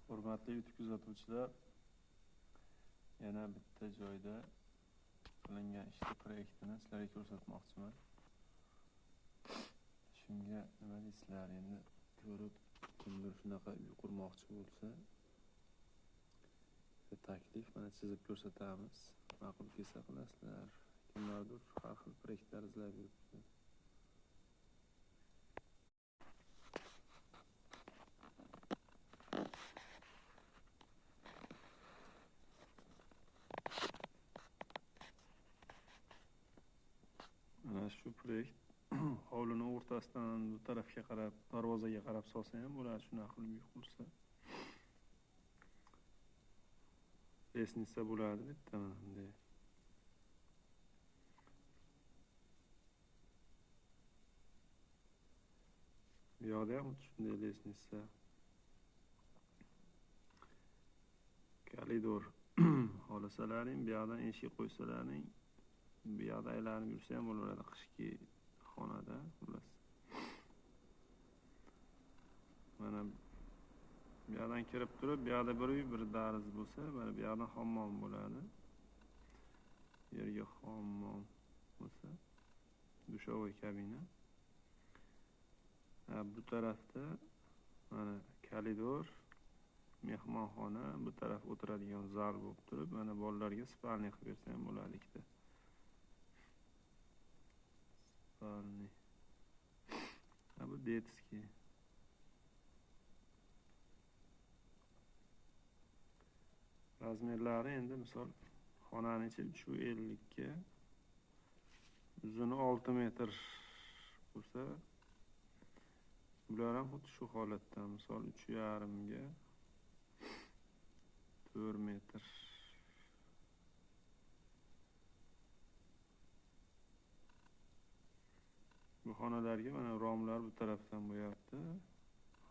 Hurmatli YouTube kuzatuvchilar, yana bitta joyda qilingan ishni proyektini sizlarga ko'rsatmoqchiman. Shunga nima deysizlar, endi ko'rib kimdir shunaqa uy qurmoqchi bo'lsa, taklif mana chizib ko'rsatamiz. Ma'qul kelsa qilasizlar. Kimlardir har xil proyektlar izlab yuribdi. Mana shu proyekt hovlini o'rtasidan bu tarafga qarab, darvozaga qarab solsa ham bo'ladi, shunaqa qilib uy qursa. Lestnitsa bo'ladi bitta mana bunday. Bu yoqda ham xuddi shunday lestnitsa. Koridor xohlasalaring, bu yoqdan eshik qo'ysalaring, bu yoqda aylanib yursa ham bo'laveradi qishki xonada, xullas. Mana bu yoqdan kirib turib, bu yoqda bir uy, bir dariz bo'lsa, mana bu yoqdan hammom bo'ladi. Bu yerga hammom bo'lsa, dushovoy kabina. Bu tarafda mana koridor, mehmonxona, bu taraf o'tiradigan zal bo'lib turib, mana bolalarga spalni qilib bersa ham bo'ladi ikkita. Spalni. Bu detskiy. Razmerlari endi misol xonani ichi 350 ga, uzuni 6 metr bo'lsa, bular ham xuddi shu holatda, misol 3,5 ga 4 metr. Bu xonalarga mana romlar bu tarafdan bo'yapti.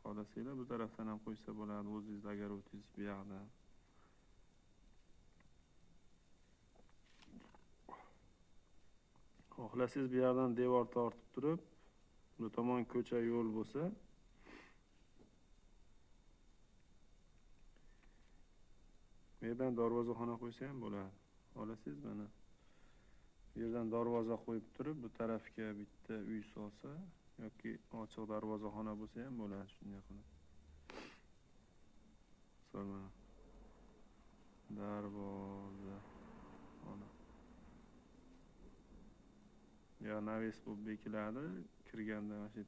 Xohlasanglar bu tarafdan ham qo'ysa bo'ladi, o'zingiz agar o'tingiz bu yoqda. Xohlasangiz bu yerdan devor tortib turib, bu tomon ko'cha yo'l bo'lsa, bu yerdan darvozaxona qo'ysa ham bo'ladi. Xohlasangiz mana bu yerdan darvoza qo'yib turib, bu tarafga bitta uy solsa yoki ochiq darvozaxona bo'lsa ham bo'ladi shunday qilib. Misol mana darvozaxona. Ya naves bo'lib bekiladi, kirganda mana shu